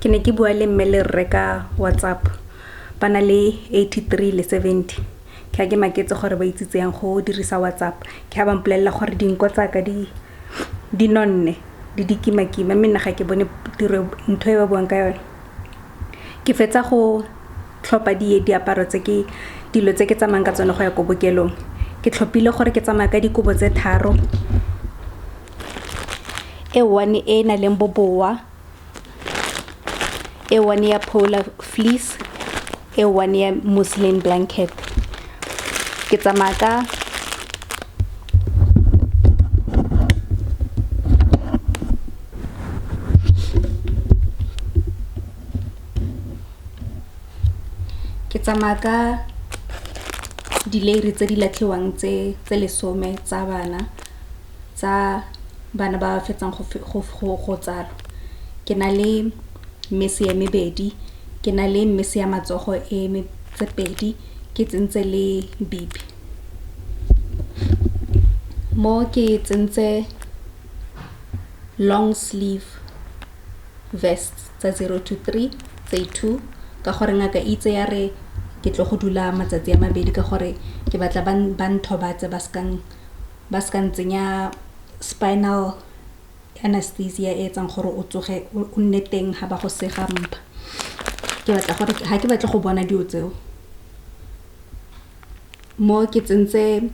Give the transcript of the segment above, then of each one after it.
Ke ne ke bua le mme le rre ka WhatsApp, ba na le 83 le 70. Ke ga ke maketse gore ba itsitse yang go dirisa WhatsApp. Ke ga ba mpolelela gore dinko tsaka di nonne, di dikimakima, mme nna ga ke bone tiro ntho e ba buang ka yone. Ke fetsa go tlhopha diaparo tse ke dilo tse ke tsamayang ka tsone go ya ko bookelong. Ke tlhophile gore ke tsamaya ka dikobo tse tharo, e one e e nang le bobowa, e one ya polar fleece, e one ya muslin blanket. Ke tsamaya ka Ke tsamaya ka dileiri tse di latlhiwang tse 10 tsa bana ba ba fetsang go tsalwa. Ke na le mmese ya mebedi, ke na le mmese ya matsogo e tse pedi, ke tsentse le bipi. Mo ke tsentse long sleeve vest tsa 0 to 3 tse 2, ka gore ngaka itse ya re ke tlo go dula matsatsi a mabedi, ka gore ke batla ba nthobatse, ba ska ntsenya spinal anesthesia e etsang gore o tsoge o nne teng ha ba go sega mpa. Ke batla gore ha ke batle go bona dilo tseo. Mo ke tsentse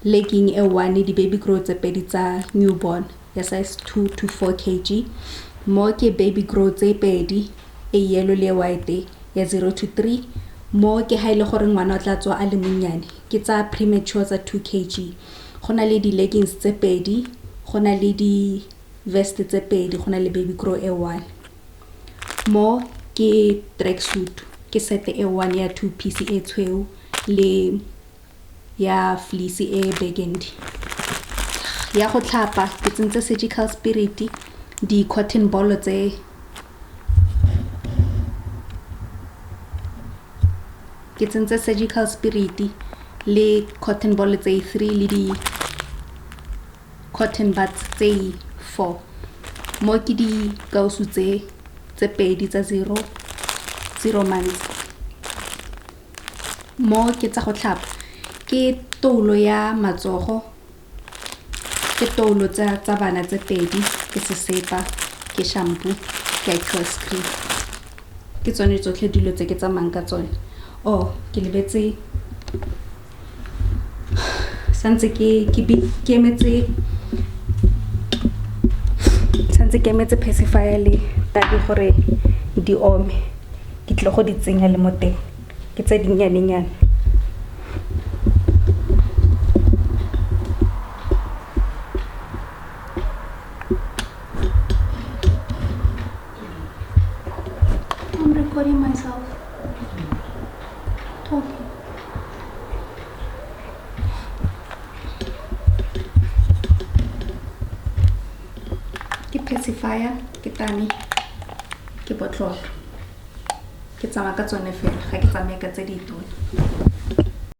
legging e one, di-baby grow tse pedi tsa newborn ya size 2 to 4 kg. Mo ke baby grow tse pedi, e yellow le e white ya 0 to 3. Mo ke ha ile gore ngwana o tla tswa a le monnyane, ke tsa premature tsa 2 kg. Go na le di-leggings tse pedi, go na le di-vest tse pedi, go na le baby grow e one. Mo ke track suit, ke set e one ya two piece e tshweu le ya fleece e burgundy. Ya go tlhapa, ke tsentse surgical spirit, di-cotton ball tse ke tsentse surgical spirit le cotton ball tse 3 le di cotton buds tse 4. Mo ke dikausu tse pedi tsa 0 0 months. Mo ke tsa go tlhapa, ke toulo ya matsogo, ke toulo tsa bana tse pedi, ke sesepa, ke shampoo, ke aqueous cream. Ke tsone tsotlhe dilo tse ke tsamayang ka tsone. Oh, ke lebetse, santse ke emetse, santse ke emetse pacifier le tadi gore di ome, ke tlile go di tsenya le mo teng, ke tse dinnyane-nyane. I'm recording myself talking. Ke pacifier, ke tami, ke botlolo. Ke tsamaya ka tsone fela, ga ke tsamaye ka tse ditona.